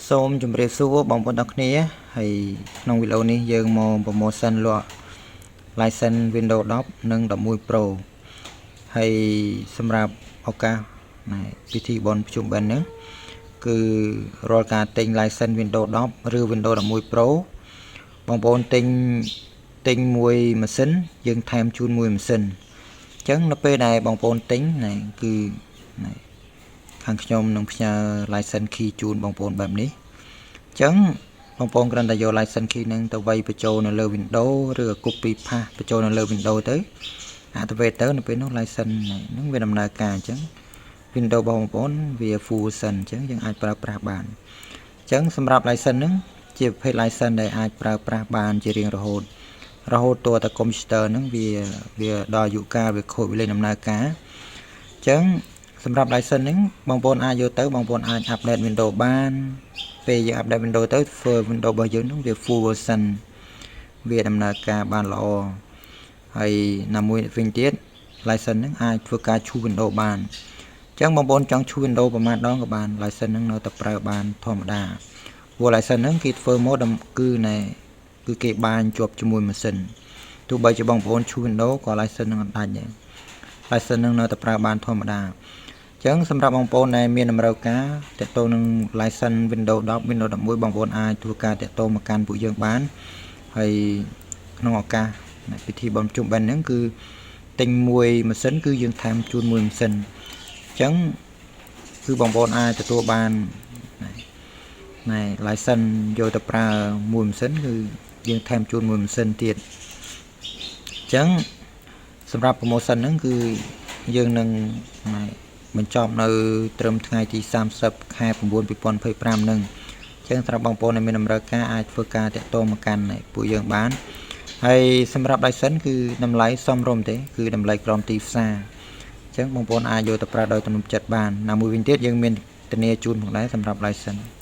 សូមជម្រាបសួរបងប្អូនទាំងគ្នាហើយក្នុងវីដេអូនេះយើងមក promotion លក់ license Windows 10និង11 Pro ហើយសម្រាប់ឱកាសណែពិធីបុណ្យភ្ជុំបិណ្ឌហ្នឹងគឺរាល់ការទិញ license Windows 10ឬ Windows 11 Pro បងប្អូនទិញទិញមួយម៉ាស៊ីនយើងថែមជូនមួយម៉ាស៊ីនអញ្ចឹងនៅពេលដែលបងប្អូនទិញណែគឺណែខាងខ្ញុំនឹងផ្ញើ license key ជូនបងប្អូនបែបនេះអញ្ចឹងបងប្អូនគ្រាន់តែយក license key ហ្នឹងទៅវាយបញ្ចូលនៅលើ Windows ឬក៏ copy paste បញ្ចូលនៅលើ Windows ទៅ activate ទៅនៅពេលនោះ license ហ្នឹងវាដំណើរការអញ្ចឹង Windows របស់បងប្អូនវា full version អញ្ចឹងយើងអាចប្រើប្រាស់បានអញ្ចឹងសម្រាប់ license ហ្នឹងជាប្រភេទ license ដែលអាចប្រើប្រាស់បានជារៀងរហូតរហូតតតែ computer ហ្នឹងវាវាដល់អាយុកាលវាខូចវាលែងដំណើរការអញ្ចឹងសម្រាប់ license ហ្នឹងបងប្អូនអាចយកទៅបងប្អូនអាច update Windows បានពេលយើង update Windows ទៅធ្វើ Windows របស់យើងហ្នឹងវា full version វាដំណើរការបានល្អហើយណាមួយវិញទៀត license ហ្នឹងអាចធ្វើការឈូស Windows បានអញ្ចឹងបងប្អូនចង់ឈូស Windows ប្រហែលដងក៏បាន license ហ្នឹងនៅតែប្រើបានធម្មតាព្រោះ license ហ្នឹងគេធ្វើមកគឺណែគឺគេបាញជាប់ជាមួយម៉ាស៊ីនទោះបីជាបងប្អូនឈូស Windows ក៏ license ហ្នឹងអត់ដាច់ដែរ license ហ្នឹងនៅតែប្រើបានធម្មតាអញ្ចឹងសម្រាប់បងប្អូនដែលមានតម្រូវការទាក់ទងនឹង license Windows 10 Windows 11បងប្អូនអាចធ្វើការទាក់ទងមកកាន់ពួកយើងបានហើយក្នុងឱកាសពិធីបុណ្យភ្ជុំបិណ្ឌហ្នឹងគឺទិញមួយម៉ាស៊ីនគឺយើងថែមជូនមួយម៉ាស៊ីនអញ្ចឹងគឺបងប្អូនអាចទទួលបានណែ license យកទៅប្រើមួយម៉ាស៊ីនគឺយើងថែមជូនមួយម៉ាស៊ីនទៀតអញ្ចឹងសម្រាប់ promotion ហ្នឹងគឺយើងនឹងបញ្ចប់នៅត្រឹមថ្ងៃទី30ខែ9 2025ហ្នឹងអញ្ចឹងសម្រាប់បងប្អូនដែលមានតម្រូវការអាចធ្វើការទាក់ទងមកកាន់ពួកយើងបានហើយសម្រាប់ license គឺតម្លៃសមរម្យទេគឺតម្លៃក្រោមទីផ្សារអញ្ចឹងបងប្អូនអាចយកទៅប្រើដោយទំនុកចិត្តបានណាមួយវិញទៀតយើងមានធានាជូនផងដែរសម្រាប់ license។